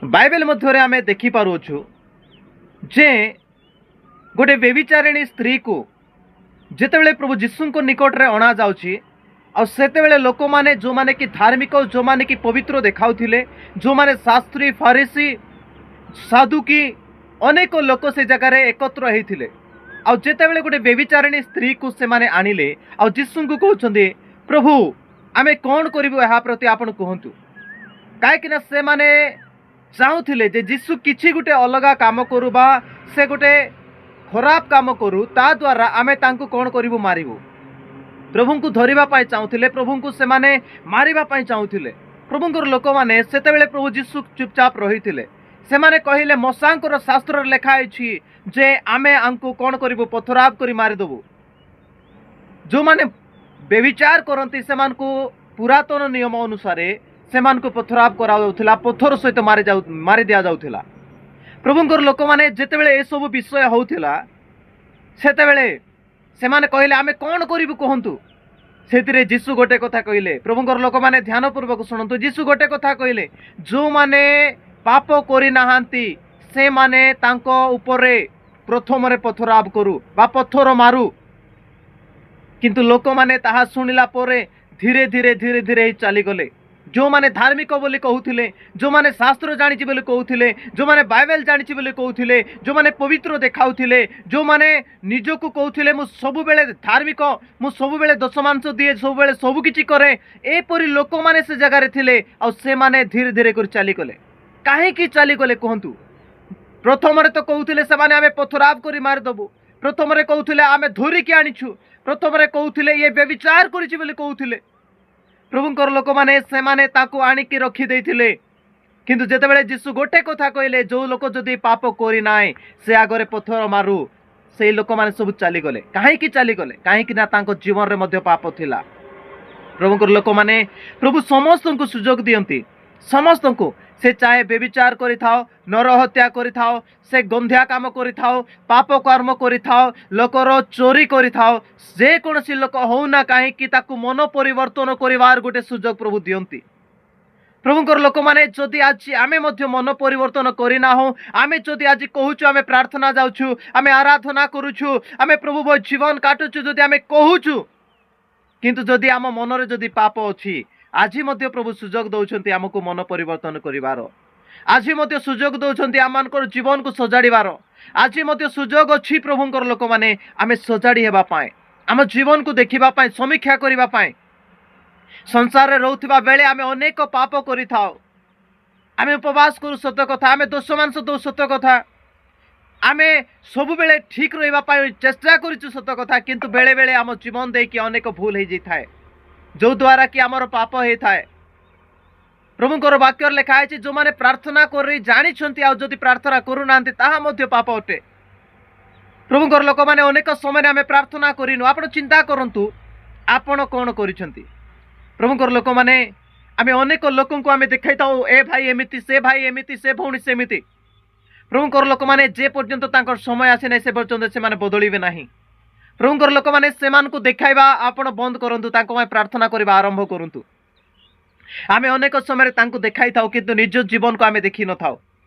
Bible ମଧ୍ୟରେ ଆମେ ଦେଖିପାରୁଅଛୁ ଯେ ଗୋଟେ ବ୍ୟଭିଚାରିଣୀ ସ୍ତ୍ରୀକୁ ଯେତେବେଳେ ପ୍ରଭୁ ଯୀଶୁଙ୍କ ନିକଟରେ ଅଣାଯାଉଛି, ଆଉ ସେତେବେଳେ ଲୋକମାନେ, ଯେଉଁମାନେ କି ଧାର୍ମିକ, ଯେଉଁମାନେ କି ପବିତ୍ର ଦେଖାଉଥିଲେ, ଯେଉଁମାନେ ଶାସ୍ତ୍ରୀ, ଫାରିସି, ସାଦୁକି, ଅନେକ ଲୋକ ସେ ଜାଗାରେ ଏକତ୍ର ହେଇଥିଲେ। ଆଉ ଯେତେବେଳେ ଗୋଟେ ବ୍ୟଭିଚାରିଣୀ ସ୍ତ୍ରୀକୁ ସେମାନେ ଆଣିଲେ ଆଉ ଯୀଶୁଙ୍କୁ କହୁଛନ୍ତି, "ପ୍ରଭୁ, ଆମେ କ'ଣ କରିବୁ ଏହା ପ୍ରତି ଆପଣ କୁହନ୍ତୁ।" କାହିଁକିନା ସେମାନେ ଚାହୁଁଥିଲେ ଯେ ଯୀଶୁ କିଛି ଗୋଟେ ଅଲଗା କାମ କରୁ ବା ସେ ଗୋଟେ ଖରାପ କାମ କରୁ, ତା ଦ୍ୱାରା ଆମେ ତାଙ୍କୁ କ'ଣ କରିବୁ? ମାରିବୁ। ପ୍ରଭୁଙ୍କୁ ଧରିବା ପାଇଁ ଚାହୁଁଥିଲେ, ପ୍ରଭୁଙ୍କୁ ସେମାନେ ମାରିବା ପାଇଁ ଚାହୁଁଥିଲେ। ପ୍ରଭୁଙ୍କର ଲୋକମାନେ, ସେତେବେଳେ ପ୍ରଭୁ ଯୀଶୁ ଚୁପଚାପ ରହିଥିଲେ। ସେମାନେ କହିଲେ, "ମୋଶାଙ୍କର ଶାସ୍ତ୍ରରେ ଲେଖା ହେଇଛି ଯେ ଆମେ ୟାଙ୍କୁ କ'ଣ କରିବୁ? ପଥରାପ କରି ମାରିଦେବୁ।" ଯେଉଁମାନେ ବ୍ୟଭିଚାର କରନ୍ତି, ସେମାନଙ୍କୁ ପୁରାତନ ନିୟମ ଅନୁସାରେ ସେମାନଙ୍କୁ ପଥରାପ କରାଯାଉଥିଲା, ପଥର ସହିତ ମାରି ଦିଆଯାଉଥିଲା। ପ୍ରଭୁଙ୍କର ଲୋକମାନେ, ଯେତେବେଳେ ଏସବୁ ବିଷୟ ହେଉଥିଲା, ସେତେବେଳେ ସେମାନେ କହିଲେ, "ଆମେ କ'ଣ କରିବୁ କୁହନ୍ତୁ।" ସେଥିରେ ଯୀଶୁ ଗୋଟେ କଥା କହିଲେ। ପ୍ରଭୁଙ୍କର ଲୋକମାନେ, ଧ୍ୟାନପୂର୍ବକ ଶୁଣନ୍ତୁ। ଯୀଶୁ ଗୋଟେ କଥା କହିଲେ, "ଯେଉଁମାନେ ପାପ କରିନାହାନ୍ତି, ସେମାନେ ତାଙ୍କ ଉପରେ ପ୍ରଥମରେ ପଥରାପ କରୁ ବା ପଥର ମାରୁ।" କିନ୍ତୁ ଲୋକମାନେ ତାହା ଶୁଣିଲା ପରେ ଧୀରେ ଧୀରେ ଧୀରେ ଧୀରେ ହେଇ ଚାଲିଗଲେ। ଯେଉଁମାନେ ଧାର୍ମିକ ବୋଲି କହୁଥିଲେ, ଯେଉଁମାନେ ଶାସ୍ତ୍ର ଜାଣିଛି ବୋଲି କହୁଥିଲେ, ଯେଉଁମାନେ ବାଇବେଲ ଜାଣିଛି ବୋଲି କହୁଥିଲେ, ଯେଉଁମାନେ ପବିତ୍ର ଦେଖାଉଥିଲେ, ଯେଉଁମାନେ ନିଜକୁ କହୁଥିଲେ, "ମୁଁ ସବୁବେଳେ ଧାର୍ମିକ, ମୁଁ ସବୁବେଳେ ଦଶମାଂଶ ଦିଏ, ସବୁବେଳେ ସବୁ କିଛି କରେ", ଏପରି ଲୋକମାନେ ସେ ଜାଗାରେ ଥିଲେ। ଆଉ ସେମାନେ ଧୀରେ ଧୀରେ କରି ଚାଲିଗଲେ। କାହିଁକି ଚାଲିଗଲେ କୁହନ୍ତୁ? ପ୍ରଥମରେ ତ କହୁଥିଲେ ସେମାନେ, "ଆମେ ପଥରାପ କରି ମାରିଦେବୁ।" ପ୍ରଥମରେ କହୁଥିଲେ, "ଆମେ ଧରିକି ଆଣିଛୁ।" ପ୍ରଥମରେ କହୁଥିଲେ, "ଇଏ ବ୍ୟଭିଚାର କରିଛି" ବୋଲି କହୁଥିଲେ। ପ୍ରଭୁଙ୍କର ଲୋକମାନେ, ସେମାନେ ତାକୁ ଆଣିକି ରଖିଦେଇଥିଲେ। କିନ୍ତୁ ଯେତେବେଳେ ଯୀଶୁ ଗୋଟେ କଥା କହିଲେ, "ଯୋଉ ଲୋକ ଯଦି ପାପ କରିନାହିଁ, ସେ ଆଗରେ ପଥର ମାରୁ", ସେଇ ଲୋକମାନେ ସବୁ ଚାଲିଗଲେ। କାହିଁକି ଚାଲିଗଲେ? କାହିଁକି ନା ତାଙ୍କ ଜୀବନରେ ମଧ୍ୟ ପାପ ଥିଲା। ପ୍ରଭୁଙ୍କର ଲୋକମାନେ, ପ୍ରଭୁ ସମସ୍ତଙ୍କୁ ସୁଯୋଗ ଦିଅନ୍ତି, ସମସ୍ତଙ୍କୁ। ସେ ଚାହେ ବ୍ୟଭିଚାର କରିଥାଉ, ନରହତ୍ୟା କରିଥାଉ, ସେ ଗନ୍ଧିଆ କାମ କରିଥାଉ, ପାପ କର୍ମ କରିଥାଉ, ଲୋକର ଚୋରି କରିଥାଉ, ଯେକୌଣସି ଲୋକ ହଉନା କାହିଁକି, ତାକୁ ମନ ପରିବର୍ତ୍ତନ କରିବାର ଗୋଟେ ସୁଯୋଗ ପ୍ରଭୁ ଦିଅନ୍ତି। ପ୍ରଭୁଙ୍କର ଲୋକମାନେ, ଯଦି ଆଜି ଆମେ ମଧ୍ୟ ମନ ପରିବର୍ତ୍ତନ କରିନାହୁଁ, ଆମେ ଯଦି ଆଜି କହୁଛୁ ଆମେ ପ୍ରାର୍ଥନା ଯାଉଛୁ, ଆମେ ଆରାଧନା କରୁଛୁ, ଆମେ ପ୍ରଭୁ ଜୀବନ କାଟୁଛୁ ଯଦି ଆମେ କହୁଛୁ, କିନ୍ତୁ ଯଦି ଆମ ମନରେ ଯଦି ପାପ ଅଛି, ଆଜି ମଧ୍ୟ ପ୍ରଭୁ ସୁଯୋଗ ଦେଉଛନ୍ତି ଆମକୁ ମନ ପରିବର୍ତ୍ତନ କରିବାର। ଆଜି ମଧ୍ୟ ସୁଯୋଗ ଦେଉଛନ୍ତି ଆମମାନଙ୍କର ଜୀବନକୁ ସଜାଡ଼ିବାର। ଆଜି ମଧ୍ୟ ସୁଯୋଗ ଅଛି, ପ୍ରଭୁଙ୍କର ଲୋକମାନେ, ଆମେ ସଜାଡ଼ି ହେବା ପାଇଁ, ଆମ ଜୀବନକୁ ଦେଖିବା ପାଇଁ, ସମୀକ୍ଷା କରିବା ପାଇଁ। ସଂସାରରେ ରହୁଥିବା ବେଳେ ଆମେ ଅନେକ ପାପ କରିଥାଉ। ଆମେ ଉପବାସ କରୁ, ସତ କଥା। ଆମେ ଦଶମାଂଶ ଦଉ, ସତ କଥା। ଆମେ ସବୁବେଳେ ଠିକ ରହିବା ପାଇଁ ଚେଷ୍ଟା କରିଛୁ, ସତ କଥା। କିନ୍ତୁ ବେଳେବେଳେ ଆମ ଜୀବନ ଦେଇକି ଅନେକ ଭୁଲ ହେଇଯାଇଥାଏ, ଯୋଉଦ୍ୱାରା କି ଆମର ପାପ ହେଇଥାଏ। ପ୍ରଭୁଙ୍କର ବାକ୍ୟରେ ଲେଖା ହେଇଛି, ଯେଉଁମାନେ ପ୍ରାର୍ଥନା କରି ଜାଣିଛନ୍ତି ଆଉ ଯଦି ପ୍ରାର୍ଥନା କରୁନାହାନ୍ତି, ତାହା ମଧ୍ୟ ପାପ ଅଟେ। ପ୍ରଭୁଙ୍କର ଲୋକମାନେ, ଅନେକ ସମୟରେ ଆମେ ପ୍ରାର୍ଥନା କରିନୁ। ଆପଣ ଚିନ୍ତା କରନ୍ତୁ, ଆପଣ କ'ଣ କରିଛନ୍ତି? ପ୍ରଭୁଙ୍କର ଲୋକମାନେ, ଆମେ ଅନେକ ଲୋକଙ୍କୁ ଆମେ ଦେଖାଇଥାଉ, ଏ ଭାଇ ଏମିତି, ସେ ଭାଇ ଏମିତି, ସେ ଭଉଣୀ ସେମିତି। ପ୍ରଭୁଙ୍କର ଲୋକମାନେ, ଯେ ପର୍ଯ୍ୟନ୍ତ ତାଙ୍କର ସମୟ ଆସେ ନାହିଁ, ସେ ପର୍ଯ୍ୟନ୍ତ ସେମାନେ ବଦଳିବେ ନାହିଁ। ପ୍ରଭୁଙ୍କର ଲୋକମାନେ, ସେମାନଙ୍କୁ ଦେଖାଇବା ଆପଣ ବନ୍ଦ କରନ୍ତୁ, ତାଙ୍କ ପାଇଁ ପ୍ରାର୍ଥନା କରିବା ଆରମ୍ଭ କରନ୍ତୁ। ଆମେ ଅନେକ ସମୟରେ ତାଙ୍କୁ ଦେଖାଇଥାଉ, କିନ୍ତୁ ନିଜ ଜୀବନକୁ ଆମେ ଦେଖିନଥାଉ।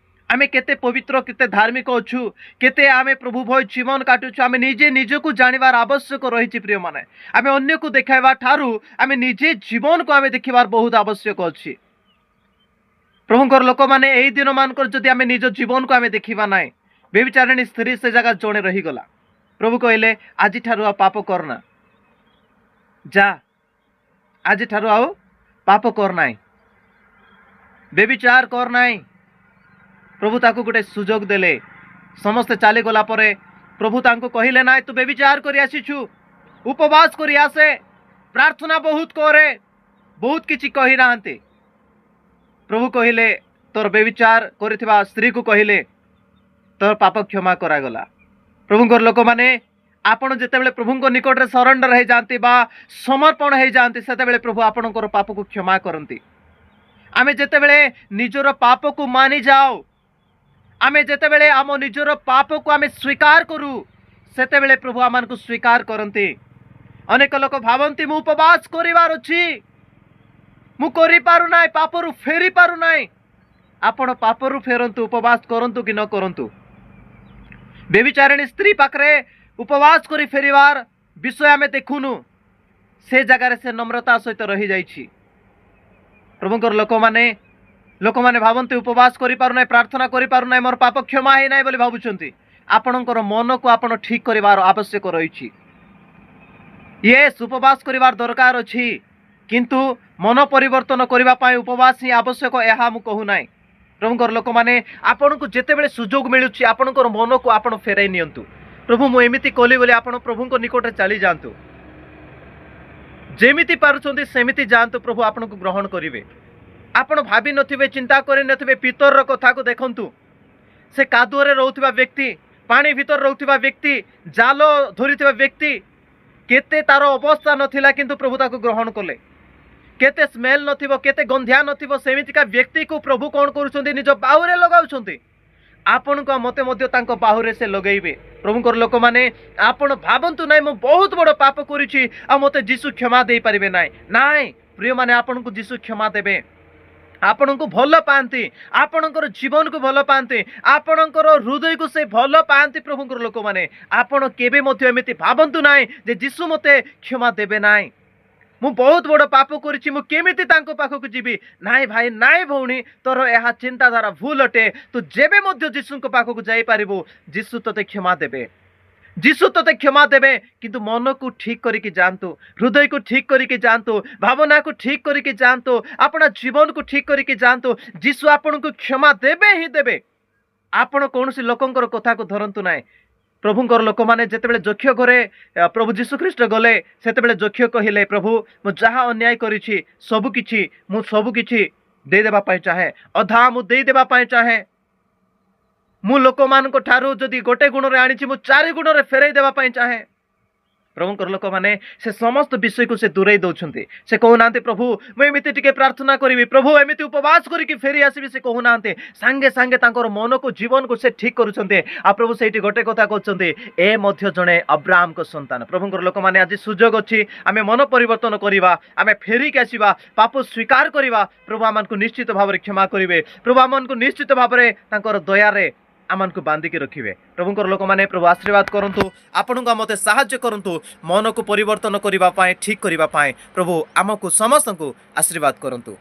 ଆମେ କେତେ ପବିତ୍ର, କେତେ ଧାର୍ମିକ ଅଛୁ, କେତେ ଆମେ ପ୍ରଭୁ ଭୟ ଜୀବନ କାଟୁଛୁ, ଆମେ ନିଜେ ନିଜକୁ ଜାଣିବାର ଆବଶ୍ୟକ ରହିଛି। ପ୍ରିୟମାନେ, ଆମେ ଅନ୍ୟକୁ ଦେଖାଇବା ଠାରୁ ଆମେ ନିଜେ ଜୀବନକୁ ଆମେ ଦେଖିବାର ବହୁତ ଆବଶ୍ୟକ ଅଛି। ପ୍ରଭୁଙ୍କର ଲୋକମାନେ, ଏଇ ଦିନମାନଙ୍କର ଯଦି ଆମେ ନିଜ ଜୀବନକୁ ଆମେ ଦେଖିବା ନାହିଁ, ବ୍ୟଭିଚାରିଣୀ ସ୍ତ୍ରୀ ସେ ଜାଗା ଜଣେ ରହିଗଲା। ପ୍ରଭୁ କହିଲେ, "ଆଜିଠାରୁ ଆଉ ପାପ କରନା, ଯା। ଆଜିଠାରୁ ଆଉ ପାପ କର ନାହିଁ, ବ୍ୟଭିଚାର କର ନାହିଁ।" ପ୍ରଭୁ ତାକୁ ଗୋଟେ ସୁଯୋଗ ଦେଲେ। ସମସ୍ତେ ଚାଲିଗଲା ପରେ ପ୍ରଭୁ ତାଙ୍କୁ କହିଲେ, "ନାଇଁ, ତୁ ବ୍ୟଭିଚାର କରି ଆସିଛୁ, ଉପବାସ କରି ଆସେ, ପ୍ରାର୍ଥନା ବହୁତ କରେ।" ବହୁତ କିଛି କହିନାହାନ୍ତି। ପ୍ରଭୁ କହିଲେ, ତୋର ବ୍ୟଭିଚାର କରିଥିବା ସ୍ତ୍ରୀକୁ କହିଲେ, "ତୋର ପାପ କ୍ଷମା କରାଗଲା।" ପ୍ରଭୁଙ୍କର ଲୋକମାନେ, ଆପଣ ଯେତେବେଳେ ପ୍ରଭୁଙ୍କ ନିକଟରେ ସରେଣ୍ଡର ହେଇଯାଆନ୍ତି ବା ସମର୍ପଣ ହେଇଯାଆନ୍ତି, ସେତେବେଳେ ପ୍ରଭୁ ଆପଣଙ୍କର ପାପକୁ କ୍ଷମା କରନ୍ତି। ଆମେ ଯେତେବେଳେ ନିଜର ପାପକୁ ମାନି ଯାଉ, ଆମେ ଯେତେବେଳେ ଆମ ନିଜର ପାପକୁ ଆମେ ସ୍ୱୀକାର କରୁ, ସେତେବେଳେ ପ୍ରଭୁ ଆମମାନଙ୍କୁ ସ୍ୱୀକାର କରନ୍ତି। ଅନେକ ଲୋକ ଭାବନ୍ତି, ମୁଁ ଉପବାସ କରିବାର ଅଛି, ମୁଁ କରିପାରୁନାହିଁ, ପାପରୁ ଫେରି ପାରୁନାହିଁ। ଆପଣ ପାପରୁ ଫେରନ୍ତୁ, ଉପବାସ କରନ୍ତୁ କି ନ କରନ୍ତୁ। ବ୍ୟଭିଚାରିଣୀ ସ୍ତ୍ରୀ ପାଖରେ ଉପବାସ କରି ଫେରିବାର ବିଷୟ ଆମେ ଦେଖୁନୁ। ସେ ଜାଗାରେ ସେ ନମ୍ରତା ସହିତ ରହିଯାଇଛି। ପ୍ରଭୁଙ୍କର ଲୋକମାନେ, ଲୋକମାନେ ଭାବନ୍ତି ଉପବାସ କରିପାରୁନାହିଁ, ପ୍ରାର୍ଥନା କରିପାରୁନାହିଁ, ମୋର ପାପ କ୍ଷମା ହେଇନାହିଁ ବୋଲି ଭାବୁଛନ୍ତି। ଆପଣଙ୍କର ମନକୁ ଆପଣ ଠିକ କରିବାର ଆବଶ୍ୟକ ରହିଛି। ୟେସ୍, ଉପବାସ କରିବାର ଦରକାର ଅଛି, କିନ୍ତୁ ମନ ପରିବର୍ତ୍ତନ କରିବା ପାଇଁ ଉପବାସ ହିଁ ଆବଶ୍ୟକ, ଏହା ମୁଁ କହୁନାହିଁ। ପ୍ରଭୁଙ୍କର ଲୋକମାନେ, ଆପଣଙ୍କୁ ଯେତେବେଳେ ସୁଯୋଗ ମିଳୁଛି, ଆପଣଙ୍କର ମନକୁ ଆପଣ ଫେରାଇ ନିଅନ୍ତୁ। ପ୍ରଭୁ, ମୁଁ ଏମିତି କଲି ବୋଲି ଆପଣ ପ୍ରଭୁଙ୍କ ନିକଟରେ ଚାଲି ଯାଆନ୍ତୁ। ଯେମିତି ପାରୁଛନ୍ତି ସେମିତି ଯାଆନ୍ତୁ, ପ୍ରଭୁ ଆପଣଙ୍କୁ ଗ୍ରହଣ କରିବେ। ଆପଣ ଭାବି ନଥିବେ, ଚିନ୍ତା କରିନଥିବେ। ପିତରର କଥାକୁ ଦେଖନ୍ତୁ। ସେ କାଦୁଅରେ ରହୁଥିବା ବ୍ୟକ୍ତି, ପାଣି ଭିତରେ ରହୁଥିବା ବ୍ୟକ୍ତି, ଜାଲ ଧରିଥିବା ବ୍ୟକ୍ତି, କେତେ ତାର ଅବସ୍ଥା ନଥିଲା, କିନ୍ତୁ ପ୍ରଭୁ ତାକୁ ଗ୍ରହଣ କଲେ। କେତେ ସ୍ମେଲ୍ ନଥିବ, କେତେ ଗନ୍ଧିଆ ନଥିବ, ସେମିତିକା ବ୍ୟକ୍ତିକୁ ପ୍ରଭୁ କ'ଣ କରୁଛନ୍ତି? ନିଜ ବାହୁରେ ଲଗାଉଛନ୍ତି। ଆପଣଙ୍କୁ ଆଉ ମୋତେ ମଧ୍ୟ ତାଙ୍କ ବାହୁରେ ସେ ଲଗେଇବେ। ପ୍ରଭୁଙ୍କର ଲୋକମାନେ, ଆପଣ ଭାବନ୍ତୁ ନାହିଁ ମୁଁ ବହୁତ ବଡ଼ ପାପ କରିଛି ଆଉ ମୋତେ ଯୀଶୁ କ୍ଷମା ଦେଇପାରିବେ ନାହିଁ। ନାଇଁ ପ୍ରିୟମାନେ, ଆପଣଙ୍କୁ ଯୀଶୁ କ୍ଷମା ଦେବେ। ଆପଣଙ୍କୁ ଭଲ ପାଆନ୍ତି, ଆପଣଙ୍କର ଜୀବନକୁ ଭଲ ପାଆନ୍ତି, ଆପଣଙ୍କର ହୃଦୟକୁ ସେ ଭଲ ପାଆନ୍ତି। ପ୍ରଭୁଙ୍କର ଲୋକମାନେ, ଆପଣ କେବେ ମଧ୍ୟ ଏମିତି ଭାବନ୍ତୁ ନାହିଁ ଯେ ଯୀଶୁ ମୋତେ କ୍ଷମା ଦେବେ ନାହିଁ, ମୁଁ ବହୁତ ବଡ଼ ପାପ କରିଛି, ମୁଁ କେମିତି ତାଙ୍କ ପାଖକୁ ଯିବି? ନାଇଁ ଭାଇ, ନାଇଁ ଭଉଣୀ, ତୋର ଏହା ଚିନ୍ତାଧାରା ଭୁଲ ଅଟେ। ତୁ ଯେବେ ମଧ୍ୟ ଯୀଶୁଙ୍କ ପାଖକୁ ଯାଇପାରିବୁ, ଯୀଶୁ ତୋତେ କ୍ଷମା ଦେବେ। ଯୀଶୁ ତୋତେ କ୍ଷମା ଦେବେ। କିନ୍ତୁ ମନକୁ ଠିକ କରିକି ଯାଆନ୍ତୁ, ହୃଦୟକୁ ଠିକ କରିକି ଯାଆନ୍ତୁ, ଭାବନାକୁ ଠିକ କରିକି ଯାଆନ୍ତୁ, ଆପଣା ଜୀବନକୁ ଠିକ କରିକି ଯାଆନ୍ତୁ। ଯୀଶୁ ଆପଣଙ୍କୁ କ୍ଷମା ଦେବେ ହିଁ ଦେବେ। ଆପଣ କୌଣସି ଲୋକଙ୍କର କଥାକୁ ଧରନ୍ତୁ ନାହିଁ। ପ୍ରଭୁଙ୍କର ଲୋକମାନେ, ଯେତେବେଳେ ଯକ୍ଷ ଘରେ ପ୍ରଭୁ ଯୀଶୁଖ୍ରୀଷ୍ଟ ଗଲେ, ସେତେବେଳେ ଯକ୍ଷ କହିଲେ, ପ୍ରଭୁ, ମୁଁ ଯାହା ଅନ୍ୟାୟ କରିଛି ସବୁକିଛି, ମୁଁ ସବୁକିଛି ଦେଇଦେବା ପାଇଁ ଚାହେଁ, ଅଧା ମୁଁ ଦେଇଦେବା ପାଇଁ ଚାହେଁ। ମୁଁ ଲୋକମାନଙ୍କ ଠାରୁ ଯଦି ଗୋଟେ ଗୁଣରେ ଆଣିଛି, ମୁଁ ଚାରି ଗୁଣରେ ଫେରାଇ ଦେବା ପାଇଁ ଚାହେଁ। ପ୍ରଭୁଙ୍କର ଲୋକମାନେ, ସେ ସମସ୍ତ ବିଷୟକୁ ସେ ଦୂରେଇ ଦେଉଛନ୍ତି। ସେ କହୁନାହାନ୍ତି, ପ୍ରଭୁ, ମୁଁ ଏମିତି ଟିକେ ପ୍ରାର୍ଥନା କରିବି, ପ୍ରଭୁ, ଏମିତି ଉପବାସ କରିକି ଫେରି ଆସିବି। ସେ କହୁନାହାନ୍ତି। ସାଙ୍ଗେ ସାଙ୍ଗେ ତାଙ୍କର ମନକୁ, ଜୀବନକୁ ସେ ଠିକ କରୁଛନ୍ତି। ଆଉ ପ୍ରଭୁ ସେଇଠି ଗୋଟେ କଥା କହୁଛନ୍ତି, ଏ ମଧ୍ୟ ଜଣେ ଅବ୍ରାହମଙ୍କ ସନ୍ତାନ। ପ୍ରଭୁଙ୍କର ଲୋକମାନେ, ଆଜି ସୁଯୋଗ ଅଛି, ଆମେ ମନ ପରିବର୍ତ୍ତନ କରିବା, ଆମେ ଫେରିକି ଆସିବା, ପାପ ସ୍ୱୀକାର କରିବା। ପ୍ରଭୁ ଆମମାନଙ୍କୁ ନିଶ୍ଚିତ ଭାବରେ କ୍ଷମା କରିବେ। ପ୍ରଭୁ ଆମମାନଙ୍କୁ ନିଶ୍ଚିତ ଭାବରେ ତାଙ୍କର ଦୟାରେ ଆମମାନଙ୍କୁ ବାନ୍ଧିକି ରଖିବେ। ପ୍ରଭୁଙ୍କର ଲୋକମାନେ, ପ୍ରଭୁ ଆଶୀର୍ବାଦ କରନ୍ତୁ ଆପଣଙ୍କୁ, ମୋତେ ସାହାଯ୍ୟ କରନ୍ତୁ ମନକୁ ପରିବର୍ତ୍ତନ କରିବା ପାଇଁ, ଠିକ୍ କରିବା ପାଇଁ। ପ୍ରଭୁ ଆମକୁ ସମସ୍ତଙ୍କୁ ଆଶୀର୍ବାଦ କରନ୍ତୁ।